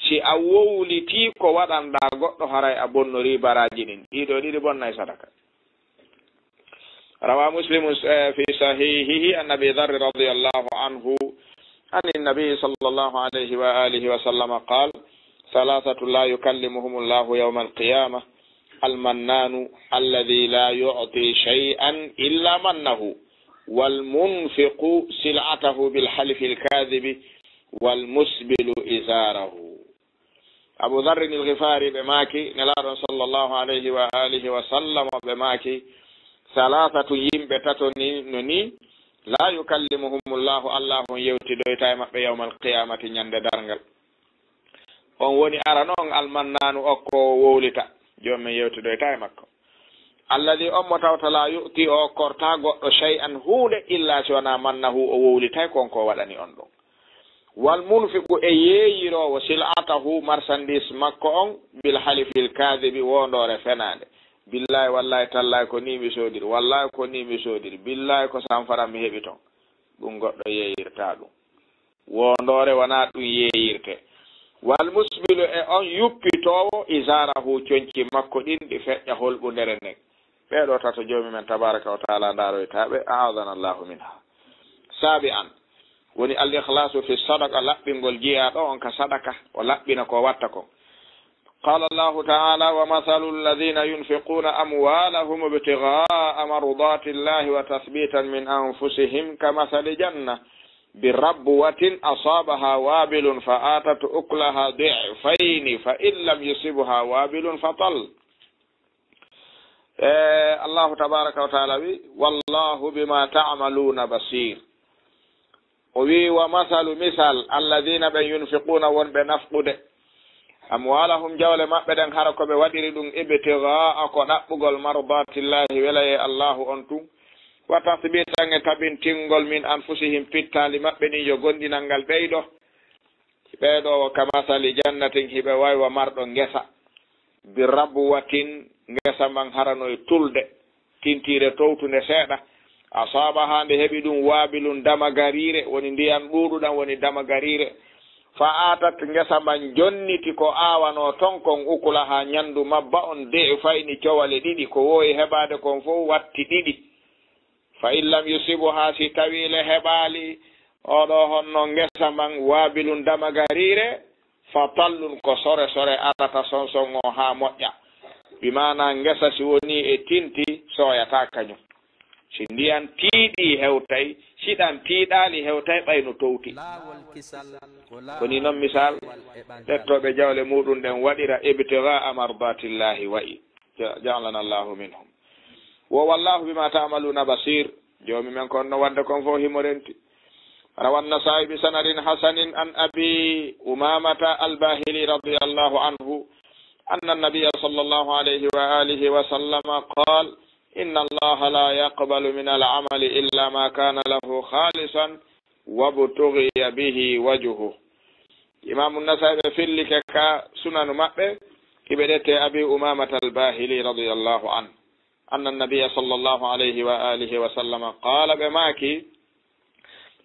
Si a wowlitii ko waɗanɗaa goɗɗo, haray a bonnorii baraaji ɗin. Ɗii ɗoo ɗiɗi bonnay sadaka. روى مسلم، آه، في صحيحه عن أبي ذر رضي الله عنه عن النبي صلى الله عليه وآله وسلم قال: ثلاثة لا يكلمهم الله يوم القيامة: المنان الذي لا يعطي شيئا إلا منه، والمنفق سلعته بالحلف الكاذب، والمسبل إزاره. Abu Dharrin al-Ghifari, ɓe maaki, Nelaaɗo on sallallahu alayhi wa alihi wa sallam, ɓe maaki, salasatu, yimɓe tato ni, no ni, la yukallimuhumullahu, Allahu on yewtidoyta e maɓɓe yawmal qiyamati, ñande darngal. On woni arano on, almannaanu, okkoowo wowlita, Joomi men yewtidoyta e makko. Alladhi, on mo tawta, la yu'ti, o okkorta goɗɗo, shay'an, huunde, illa, si wonaa, mannahu, o wowlitay kon ko waɗani on ɗum. Wal munfiqu, e yeeyiroowo, sil'atahu, marchandise makko on, bil halifil kaadibi, woondoore fenaande. Billahi, wallahi, tallahi, ko ni mi soodiri, wallahi, ko ni mi soodiri, billahi, ko sanfaran mi heɓi ton. Ɗum goɗɗo yeeyirta ɗum. Woondoore wonaa ɗum yeeyirte. Wal musbilu, e on yuppitoowo, izaarahu, conci makko ɗin, ɗi feƴƴa holɓundere nden. Ɓee ɗoo tato Joomi men tabaaraka wa taala ndaaroyta ɓe, a'aadana Allahu minha. Saabi'an, woni al ikhlaasu fi sadaqa, laɓɓingol jiyaaɗo on ka sadaka, o laɓɓina ko watta kon. قال الله تعالى: ومثل الذين ينفقون أموالهم ابتغاء مرضات الله وتثبيتا من أنفسهم كمثل جنة بربوة أصابها وابل فآتت أكلها ضعفين فإن لم يصبها وابل فطل. E, Allahu tabaraka wa taala wi, "Wallahu bima ta'maluna basir." O wi, "Wa masalu misal, alladhina ɓen yunfiquna wonɓe nafqude, amwalahum jawle maɓɓe ɗen hara ko ɓe waɗiri ɗum ibtigha'a ko ɗaɓɓugol mardatillahi welaye Allahu on tun, wa tathbitan e tabintingol min anfusihim pittaali maɓɓe ɗin yo gondinal ngal ɓeydo." Ɓee ɗoo, "Ka masali jannatin", hiɓe wayi wa marɗo ngesa, "bi rabwatin", ngesa man harano e tulde, tintiire towtunde seeɗa, "asaabahaa", nde heɓi ɗum, "waabilun", damagariire, woni ndiyan ɗuuɗuɗan, woni damagariire, "fa aatat", ngesa man jonniti ko aawanoo ton kon, "ukulahaa", ñanndu mabba on, "di'fayni", cowale ɗiɗi, ko woowi heɓaade kon fof watti ɗiɗi. "Fa in lam yusibuha", si tawii le heɓaali oɗo honno ngesa man, "waabilun", damagariire, "fa tallun", ko sore sore arata sonson o haa moƴƴa. Bi maana ngesa si woni e tinti, sooyata kañum. Si ndiyan tiiɗi hewtay, si ɗan tiiɗaali hewtay ɓay no towti. Ko ni non misal ɓettooɓe jawle muɗum ɗen waɗira ibtigha'a mardatillahi wa'i. Ja-, ja'alana Allahu minhum. Wo wallahu bima ta'maluna basir. Joomi men kon no wadde kon fof himo renti. Rawan Nasa'i bi sanadin hasanin an Abi Umamata al-Bahili radiyallahu anhu anna an-nabiyya sallallahu alayhi wa alihi wa sallama qal, "Inna Allaha la yaqbalu min al-amali illa ma kana lahu khalisan wabtughiya bihi wajhuhu." Imaamu Nasaa'i ɓe fillike ka sunanu maɓɓe, hiɓe ɗette Abi Umamata al-Bahili radiyallahu anhu. Anna an-nabiyya sallallahu alayhi wa alihi wa sallama qala, ɓe maaki,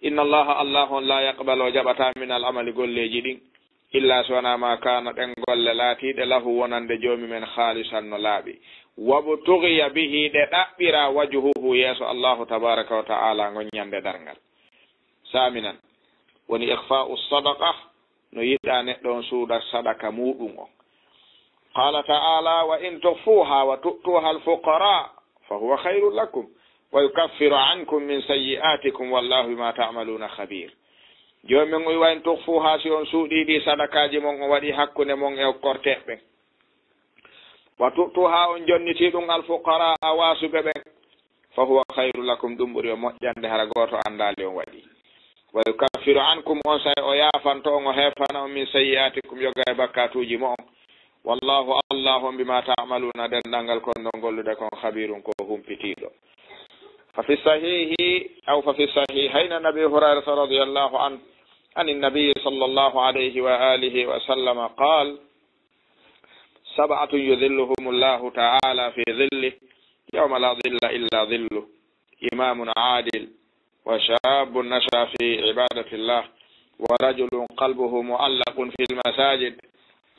"Inna Allaha, Allahu on, la yaqbalu, o jaɓata, min al-amali, golleeji ɗin, illa si wona ma kana, ɗen golle laatiiɗe, lahu, wonande joomi men, khalisan, no laaɓi, wabtughiya bihi, ɗe ɗaɓɓira, wajhuhu, yeeso Allahu tabaraka wa ta'ala, ngon ñande darngal." Saminan, woni ikhfa'u sadaqa, no yiɗa neɗɗo on suuda sadaka muɗum on. Qala ta'ala, "Wa in tukhfuha wa tu'tuha al-fuqara, fa huwa khairul lakum, wa yukaffiru ankum min sayyi'atikum, wallahu bima ta'maluna khabir." Joomi men o wi, "Wa in tukhfuha", si on suuɗi ɗi sadakaaji mon, o waɗi hakkunde mon e okkorteeɓe ɓen. "Wa tu'tuha", on jonniti ɗum al-fuqara, waasuɓe ɓen, "fa huwa khairu lakum", ɗum ɓuri o moƴƴande, hara gooto anndaali on waɗi. "Wa yukaffiru ankum", on say o yaafanto on, o heefana on, "min sayyi'atikum", yoga e bakkatuuji mo'on. "Wallahu", Allahu on, "bima ta'maluna", denndangal kon non gollude kon, "khabirun", ko humpitiiɗo. Fa fi sahihi, aw fa fi sahihayni an Abi Hurayrata radiyallahu anhu, an an-nabi sallallahu alayhi wa alihi wa sallam qal, "Sab'atun yudhilluhumullahu ta'ala fi dhillihi yawma la dhilla illa dhilluh, imamun adil, wa shabbun nasha'a fi ibadatillah, wa rajulun qalbuhu mu'allaqun fil masajid,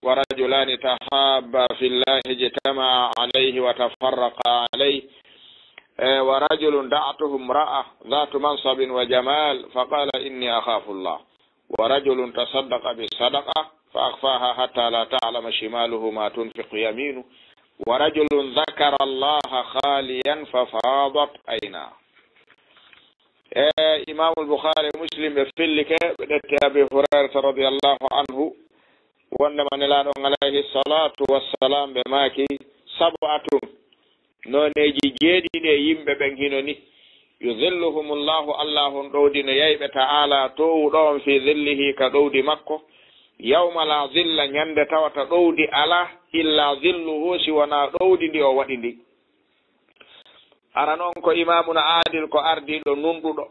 wa rajulani tahabba fillahi ijtama'a alayhi wa tafarraqa alayhi, eh, wa rajulun da'athu imra'a dhatu mansabin wa jamal, faqala inni akhafu Allah." ورجل تصدق بصدقة فأخفاها حتى لا تعلم شماله ما تنفق يمينه. ورجل ذكر الله خاليا ففاضت عيناه. E, Imamul Bukhari e Muslim ɓe fillike, ɓe ɗetti Abi Hurairata radiyallahu anhu, wondema Nelaaɗo on alayhi salatu wassalam ɓe maaki, "Sab'atun", nooneeji jeeɗiɗi e yimɓe ɓen hino ni, "Yudhilluhumullahu", Allahu on ɗowdino yayɓe ta'ala toowuɗo on fi dhillihi, ka ɗowdi makko, "yawma la dhilla", ñande tawata ɗowdi alaa, "illa dhilluhu", si wonaa ɗowdi ndi o waɗi ndi. Aran on ko imaamun aadil, ko ardiiɗo nunɗuɗo.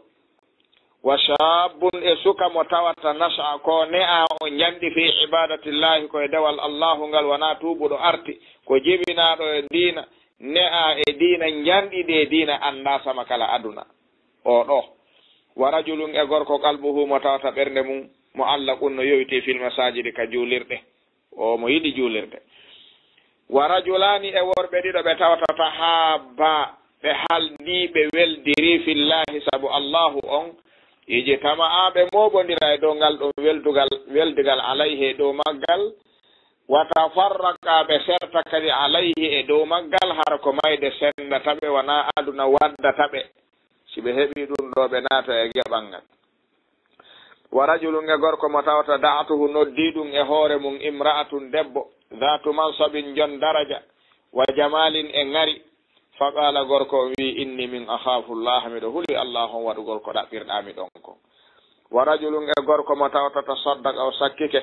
"Wa shabbun", e suka mo tawata "nasha'a", ko ne'a o ñanɗi, "fi ibadatillahi", ko e dewal Allahu ngal, wonaa tuubuɗo arti, ko jibinaaɗo e diina, ne'a e diina, ñanɗi ɗi e diina, anndaa sama kala aduna. O ɗo. "Wa rajulun", e gorko, "qalbuhu", mo tawata ɓernde mum, "mu'allaqun", no yowitii, "fil masajidi", ka juulirɗe. O mo yiɗi juulirde. "Wa rajulaani", e worɓe ɗiɗo ɓe tawata "tahaabba", ɓe haldi, ɓe weldiri, "fillahi", sabu Allahu on, "ijtama'a", ɓe mooɓondira e dow ngal ɗum weldugal, weldigal, "alayhi", e dow maggal, "wa tafarraqa", ɓe serta kadi, "alayhi", e dow maggal, hara ko mayde sendata ɓe, wonaa aduna waddata ɓe. Si ɓe heɓii ɗum ɗo, ɓe naata e geɓal ngal. "Wa rajulun", e gorko mo tawata "da'atuhu", noddii ɗum e hoore mum, "imra'atun", debbo, "dhatu mansabin", jon daraja, "wa jamalin", e ŋari, Fa qaala, gorko on wi'i, inni min akhaafu Llaha, miɗo huli Allahu on waɗugol ko ɗaɓɓirɗaa mi ɗon kon. Wa rajulun, e gorko mo tawata tasaddaqa o sakkike,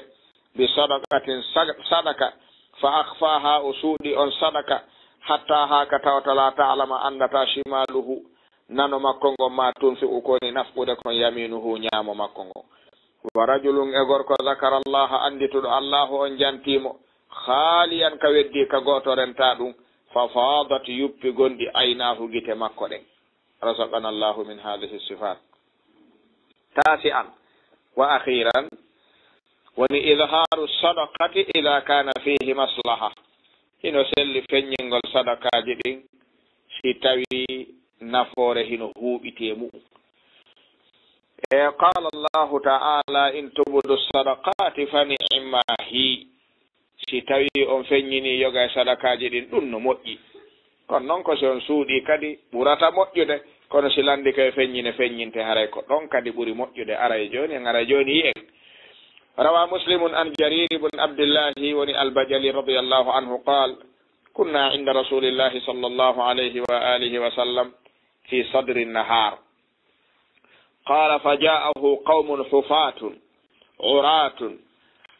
bi sadaqatin sag-, sadaka, fa akhfaaha o suuɗi on sadaka, hatta haa ka tawata la ta'lama anndataa shimaaluhu nano makko ngon ma tunfiqu ko woni nafqude kon yaminuhu ñaamo makko ngon. Wa rajulun e gorko dhakara Allaha anndituɗo Allahu on jantii mo, khaaliyan ka weddii ka gooto rentaa ɗum, fa faadat yuppi gonɗi aynaahu gite makko ɗen. Razaqana Allahu min hadhihi sifat. Tasi'an wa akhiran, woni idharu sadaqati idha kana fihi maslaha. Hino selli feññingol sadakaaji ɗin si tawi nafoore hino huuɓiti e mu'un. E qala Allahu ta'ala, in tubdu sadaqati fa ni'ma hi. Si tawi on feññini yoga e sadakaaji ɗin, ɗum no moƴƴi. Kono non ko si on suuɗi kadi ɓurata moƴƴude, kono si landike e feññine feññinte, haray ko ɗon kadi ɓuri moƴƴude. Aray jooni en, aray jooni yi'en. Rawa Muslimun an Jarir ibn Abdillahi, woni Al-Bajali radiyallahu anhu, qal, kunna inda Rasulillahi sallallahu alayhi wa alihi wa sallam fi sadri nahar. قال فجاءه قوم حفاة عراة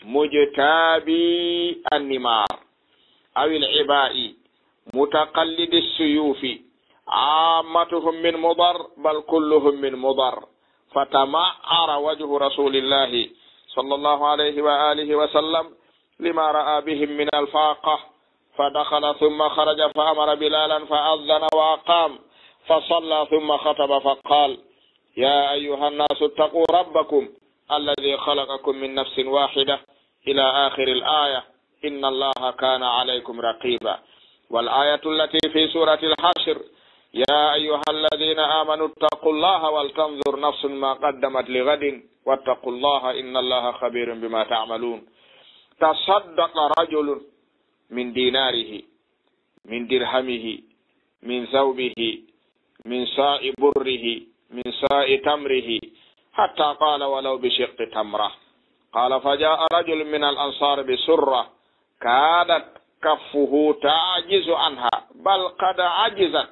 مجتابي النمار أو العباء متقلدي السيوف عامتهم من مضر بل كلهم من مضر فتمعر وجه رسول الله صلى الله عليه وآله وسلم لما رأى بهم من الفاقة فدخل ثم خرج فأمر بلالا فأذن وأقام فصلى ثم خطب فقال يا أيها الناس اتقوا ربكم الذي خلقكم من نفس واحدة إلى آخر الآية إن الله كان عليكم رقيبا. والآية التي في سورة الحشر يا أيها الذين آمنوا اتقوا الله ولتنظر نفس ما قدمت لغد واتقوا الله إن الله خبير بما تعملون. تصدق رجل من ديناره من درهمه من ثوبه من صاع بره من صاع تمره حتى قال ولو بشق تمرة. قال فجاء رجل من الأنصار بسرة كادت كفه تعجز عنها بل قد عجزت.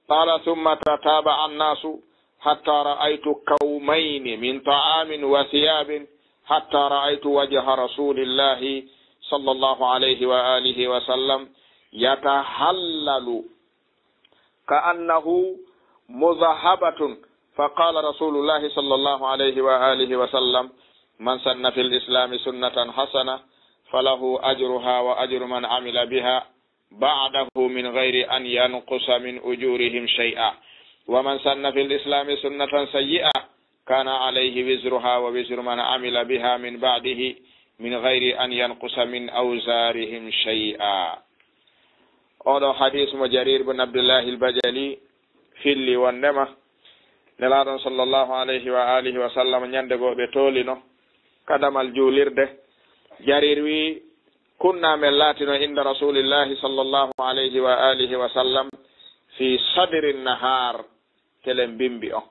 قال ثم تتابع الناس حتى رأيت كومين من طعام وثياب حتى رأيت وجه رسول الله صلى الله عليه وآله وسلم يتهلل كأنه مذهبة. فقال رسول الله صلى الله عليه وآله وسلم من سن في الإسلام سنة حسنة فله أجرها وأجر من عمل بها بعده من غير أن ينقص من أجورهم شيئا ومن سن في الإسلام سنة سيئة كان عليه وزرها ووزر من عمل بها من بعده من غير أن ينقص من أوزارهم شيئا. Oɗo hadis mo Jarir bin Abdullahi al-Bajali filli wondema Nelaaɗo on sallallahu alayhi wa alihi wa sallam ñande goo ɓe toolino ka damal juulirde. Jarir wi, kunna men laatino inda Rasulillahi sallallahu alayhi wa alihi wa sallam fi sadri nahar, telen bimbi on,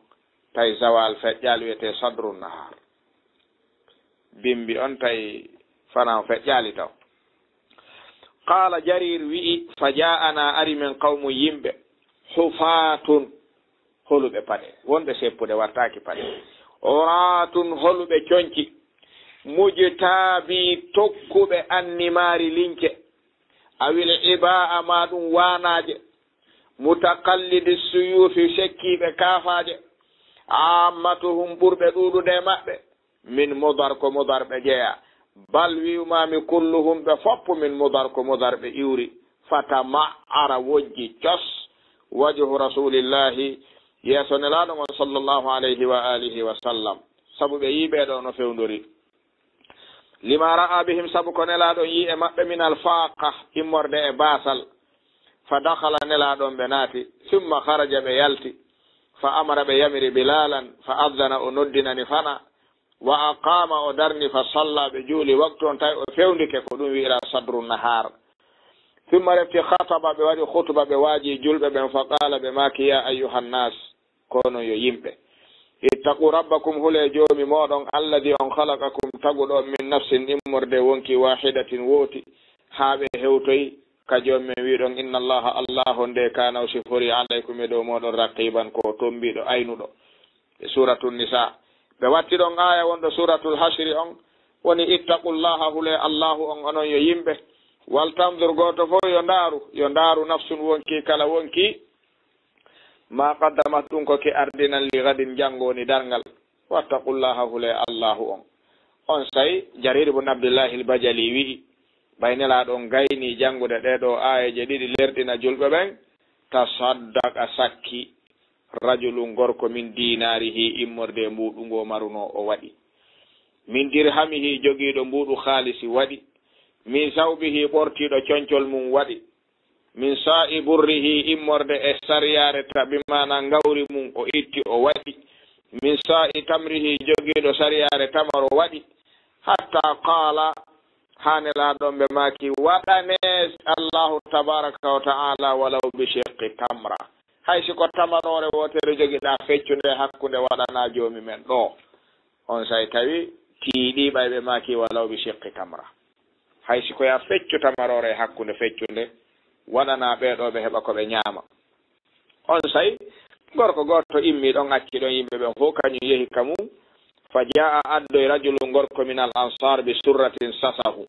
tawi zawal feƴƴaali, wiyete sadru nahar. Bimbi on tawi fana on feƴƴaali taw. Qala Jarir wi'i, fa ja'ana, ari men qawmun yimɓe, hufatun, holuɓe paɗe, wonɓe seppude wattaaki paɗe, uratun, holuɓe conci, mujtabi, tokkuɓe annimari lince, awil iba'a, ma ɗum waanaaje, mutaqallidi suyufi, sekkiiɓe kaafaaje, ammatuhum, ɓurɓe ɗuuɗude e maɓɓe, min Mudar, ko Mudar ɓe jeyaa. Bal, wi'umaami, kulluhum, ɓe foppu, min Mudar, ko Mudar ɓe iwri. Fatama'ara, wojji cos, wajhu Rasulillahi, yeeso Nelaaɗo ngon, sallallahu alayhi wa alihi wa sallam, sabu ɓe yii ɓee ɗoo no fewndori. Lima ra'a bihim, sabu ko Nelaaɗo on yii e maɓɓe, min al-faaqa, immorde e baasal. Fa dakhala, Nelaaɗo on ɓe naati. Summa kharaja, ɓe yalti. Fa amara, ɓe yamiri Bilalan, fa addana, o noddinani fana. Wa aqama, o darni, fa salla, ɓe juuli waktu on, tawi o fewndike, ko ɗum wi'ira sadru nahar. Summa refti khataba, ɓe waɗi khutba, ɓe waaji julɓe ɓen, fa qala, ɓe maaki, ya ayyuhan nas, kono yo yimɓe, ittaqu rabbakum, hule joomi mooɗon, alladi, on khalaqakum, taguɗo on, min nafsin, immorde wonki, wahidatin, wooti, haa ɓe hewtoyi, Ka Joomi men wi'uɗon, "Inna Allaha, Allaahu on de, kaana o siforii, alaykum, e dow mooɗon, raqiiban, ko o tommbiiɗo, aynuɗo." E Suuratu Nisaa. Ɓe watti ɗon aaya wonɗo Suuratul Hasri on, woni, "Ittaqullaha, hulee Allaahu on, onon yo yimɓe. Wal tanzur, gooto fof yo ndaaru, yo ndaaru nafsun, wonkii kala wonkii, maa qaddamat, ɗum ko ke ardinan, li gadin, janngo woni darngal. Wattaqullaha, hulee Allaahu on." Onsay Jariir ibn Abdillahi al-Bajali wi'i, ɓay Nelaaɗo on gaynii janngude ɗee ɗoo aayeeje ɗiɗi lerɗina julɓe ɓen, tasaddaqa, sakki, rajulun, gorko, min dinaarihi, immorde e mbuuɗu ngu o marunoo, o waɗi. Min dirhamihi, jogiiɗo mbuuɗu haalisi, waɗi. Min sawbihi, ɓortiiɗo concol mum, waɗi. Min saa'i burrihi, immorde e sariyaare ta-, bi maana ngawri mum, o itti, o waɗi. Min saa'i tamrihi, jogiiɗo sariyaare tamaro, waɗi. Hatta qaala, haa Nelaaɗo on ɓe maaki, "Waɗanee Allaahu tabaaraka wa ta'aala walaw bi shiqqi tamra." Hay si ko tamaroore wootere jogiɗaa, feccu nde hakkunde, waɗanaa Joomi men ɗoo. Onsay tawi tiiɗii ɓay ɓe maaki, "Walaw bi shiqqi tamra." Hay si ko yo a feccu tamaroore e hakkunde, feccu nde, waɗanaa ɓee ɗoo ɓe heɓa ko ɓe ñaama. Onsay gorko gooto immii ɗon, acci ɗon yimɓe ɓen fow, kañum yehi ka mum. Fa jaa'a, addoyi, rajulun, gorko, minal ansaar, bi surratin, sasahu.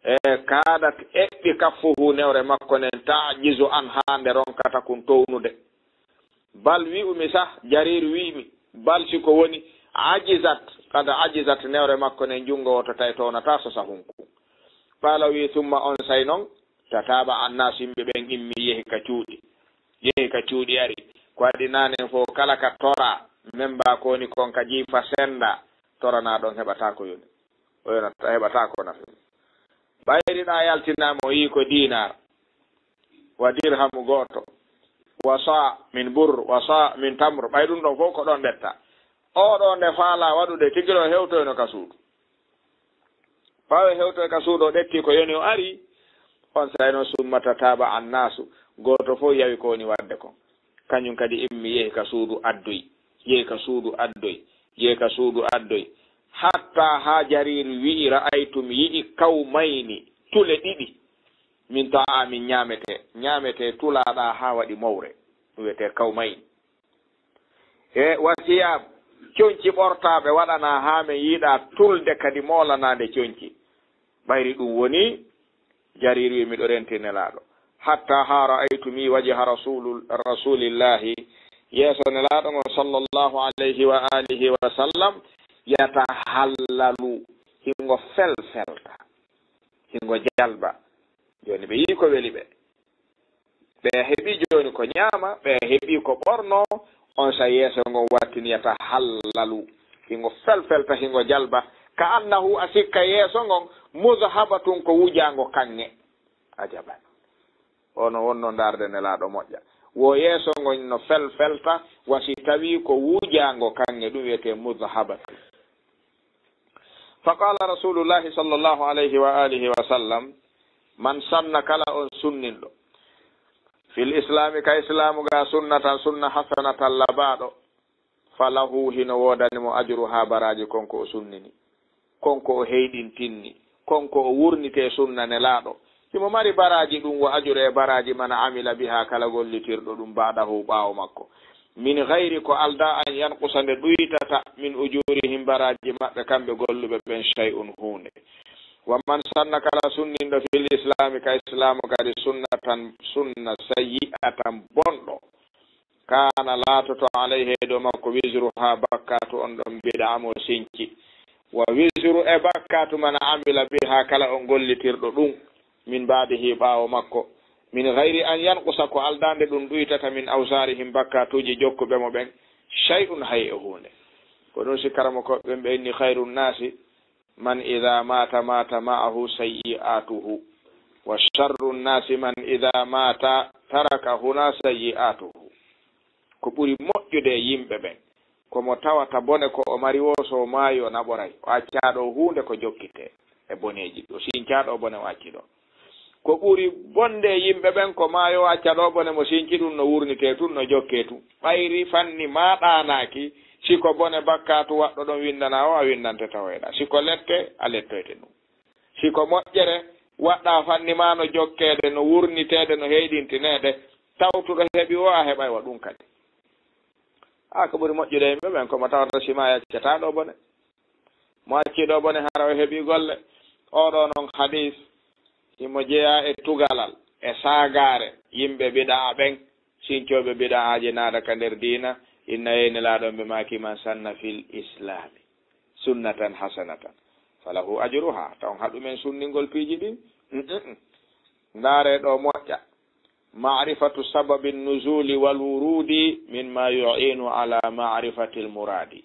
E kaadat, eɓɓi, kaffuhu, newre makko nden, ta'jizu anhaa, nde ronkata kun townude. Bal, wi'umi sah, Jariir wi'mi, bal, si ko woni, ajizat, qad ajizat, newre makko nden, junngo wooto tawi townataa sasahun kun. Qaala, wi'i, summa, onsay non, tataaba'a annaasu, yimɓe ɓen immii, yehi ka cuuɗi. Yehi ka cuuɗi, ari. Ko waɗi naane fow, kala ka toraa, memba ko woni kon ka jiifa sennda, toranaa ɗon heɓataa ko yoni. O yonata, heɓataa ko nafi. Ɓayri ɗa yaltinaama, o yii ko dinar, wa dirhamu gooto, wa saa min burr, wa saa min tamr, ɓay ɗum ɗon fow ko ɗon ɓetta. Oo ɗoo nde faalaa waɗude tigi ɗoo, hewtoyno ka suudu. Ɓaawo hewtoy ka suudu, o ƴetti ko yoni, o ari. Onsay non, summa tataaba'a annaasu, gooto fow yawi ko woni waɗde kon. Kañum kadi immi, yehi ka suudu, addoy, yehi ka suudu, addoy, yehi ka suudu, addoy. Hatta haa Jariir wi'i, ra'aytu, mi yi'i, kawmayni, tule ɗiɗi, min ta'aamin, ñaametee, ñaametee tulaaɗaa haa waɗi mawre, ɗum wiyetee kawmayni. E wa siyaab, conci ɓortaaɓe waɗanaa haa men yiɗa tulde kadi moolanaade conci. Ɓayri ɗum woni, Jariir wi, miɗo renti Nelaaɗo. Hatta haa ra'aytu, mi wajha Rasuulu-, Rasuulillaahi, yeeso Nelaaɗo ngon, sallallahu alayhi wa alihi wa sallam, yatahallalu, hingo felfelta, hingo jalba. Jooni ɓe yii ko weli ɓe. Ɓe heɓi jooni ko ñaama, ɓe heɓi ko ɓorno, onsay yeeso ngon wattini, yatahallalu, hingo felfelta, hingo jalba, ka annahu, a sikka yeeso ngon, mudhabatun, ko wujaango kaŋŋe. Ajaban. Ono wonno ndaarde Nelaaɗo moƴƴa. Wo yeeso ngon no felfelta, wa si tawi ko wujaango kaŋŋe, ɗum wiyetee mudhabatun. Fa qaala Rasuulullaahi, sallallaahu alayhi wa aalihi wa sallam, man sanna, kala on sunninɗo, fil islaami, ka islaamu ga, sunnatan, sunna, hasanatan, labaaɗo, falahu, hino woodani mo, ajruhaa, baraaji kon ko o sunnini, kon ko o heyɗintinni, kon ko o wurnitee sunna Nelaaɗo. Himo mari baraaji ɗum, wa ajru, e baraaji, man amila bihaa, kala gollitirɗo ɗum, ba'dahu, ɓaawo makko. Min gayri, ko aldaa, an yanqusa, nde ɗuytata, min ujuurihim, baraaji maɓɓe kamɓe golluɓe ɓen, shay'un, huunde. Wa man sanna, kala sunninɗo, fil islaami, ka islaamu kadi, sunnatan, sunna, sayyi'atan, bonɗo, kaana, laatoto, alayhi, e dow makko, wizruhaa, bakkaatu on ɗon, bid'a, mo sinci, wa wizru, e bakkaatu, man amila bihaa, kala on gollitirɗo ɗum, min ba'dihi, ɓaawo makko, min gayri an yanqusa, ko aldaa nde ɗum ɗuytata, min awsaarihim, bakkaatuuji jokkuɓe mo ɓen, shay'un, hay e huunde. Ko ɗum si karamokooɓe ɓen ɓe inni, khayrun naasi man idaa maata, maata ma'ahu sayyi'aatuhu, wa sharrun naasi man idaa maata, tarakahunaa sayyi'aatuhu. Ko ɓuri moƴƴude e yimɓe ɓen, ko mo tawata bone ko o mari woo, so o maayi, o naɓoray, o accaa ɗoo huunde ko jokkitee e boneeji, o sincaa ɗoo bone, o acci ɗoo. Ko ɓuri bonde e yimɓe ɓen, ko maayo, o acca ɗoo bone, mo sinci ɗum, no wurnitee tun, no jokkee tun. Ɓayri fanni maa ɗaanaaki, si ko bone, bakkaatu waɗɗo ɗon winndana o, a winndante tawoyɗaa. Si ko lette, a lettoyte ɗum. Si ko moƴƴere, waɗɗa fanni ma no jokkeede, no wurniteede, no heyɗintineede, tawtuɗo heɓi o, a heɓay wa ɗum kadi. A ko ɓuri moƴƴude yimɓe ɓen, ko mo tawata sima yaccata ɗo bone. Mo acci ɗo bone, hara o heɓi golle. Oɗo non hadis, himo jeya e tugalal, e sagare, yimɓe bida'a ɓen, sincoɓe bida'aji naada ka nder diina, inna yeyne laaɗon ɓe maaki, "Man sanna fil islami sunnatan hasanatan, falahu ajruha." Taw haɗumen sunningol piiji ɗin? Mm, mm, mm. Ndaare ɗo moƴƴa. Ma'rifatu sababi nuzuli wal wurudi mimma yu'inu ala ma'rifati al muradi.